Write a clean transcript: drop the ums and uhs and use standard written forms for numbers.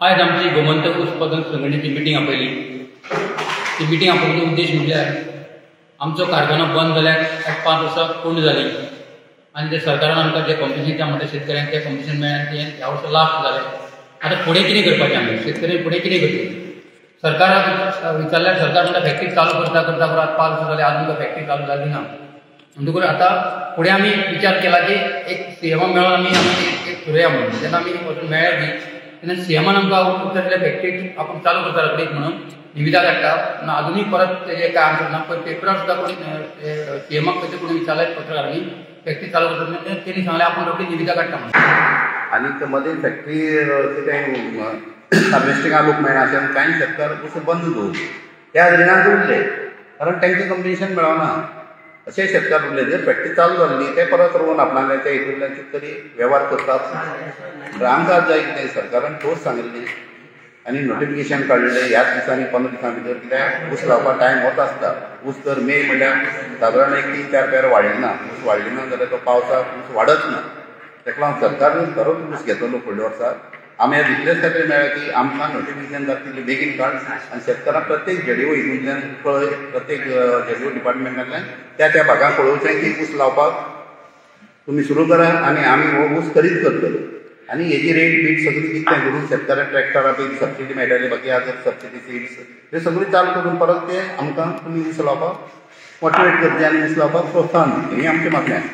आयज आमची गोमंतक उत्पादन संघटनेची मिटींग आपयली. ती मिटींग आपोवपाचो उद्देश म्हळ्यार आमचो कारखानो बंद जाल्यार आज 5 वर्सां पूर्ण जाली आनी ते सरकारान आमकां जे कॉम्पिटिशन दिता म्हणटा शेतकऱ्यांक तें कॉम्पिटिशन मेळ्ळें आनी तें ह्या वर्सा लास्ट जालें. आतां फुडें कितें करपाचें आमी शेतकऱ्यांनी फुडें कितें करचें? सरकाराक विचारल्यार सरकार म्हणटा फॅक्टरी चालू करता करता करता 5 वर्सां जालीं आजून फॅक्टरी चालू जाली ना. म्हणटकूच आतां फुडें आमी विचार केला की एक सीएमा मेळोन आमी एक करुया म्हणून. तेन्ना आमी वचून मेळ्ळे बी तेन्ना सीएमान आमकां उत्तर दिलें फॅक्टरी आपूण चालू करता रोखडीच म्हणून निविदा काडटा. पूण आजुनूय परत तेजें काय आमचें ना. पयर पेपरार सुद्दां कोणी सीएमाक खंय कोणी विचारलें पत्रकारांनी फॅक्टरी चालू करता तेणी सांगलें आपूण रोखडी निविदा काडटा म्हणून. आनी ते मदीं फॅक्टरी कितें हार्वेस्टिंगा लोक मेळना अशें कांय शेतकार ऊस बंद दवरले त्या रिणांत उरले कारण तांकां कॉम्पिटिशन मेळना अशे शेतकार उरले. जर फॅक्टरी चालू जाल्ली ते परत रोवन आपणाले त्या हितूंतल्यान कितें तरी वेव्हार करतात. आमकां जाय कितें सरकारान ठोस सांगिल्ली आनी नोटिफिकेशन काडलें ह्याच दिसांनी 15 दिसां भितर कित्याक ऊस लावपाक टायम होच आसता. ऊस तर मे म्हणल्यार सादारण एक 3-4 पेर वाडली ना, ऊस वाडली ना जाल्यार तो पावसाक ऊस वाडच ना. ताका लागून सरकार खरोच ऊस घेतलो फुडल्या वर्सा. आमी आज इतलेच खातीर मेळ्ळें की आमकां नोटिफिकेशन जाता तितलें बेगीन काड आनी शेतकारांक प्रत्येक जेडीओ हितूंतल्यान कळय, प्रत्येक जेडीओ डिपार्टमेंटांतल्यान त्या त्या भागांक कळोवचें की ऊस लावपाक तुमी सुरू करा आनी आमी हो ऊस खरीद करतले. आनी हेजी रेट बीट सगळी कितें करून शेतकारांक ट्रॅक्टरां बी सबसिडी मेळटाली, बाकी आतां सबसिडी सीड्स हे सगळी चालू करून परत ते आमकां तुमी ऊस लावपाक मोटिवेट करचे आनी ऊस लावपाक प्रोत्साहन दिवचें, हें आमचें मागणें आसा.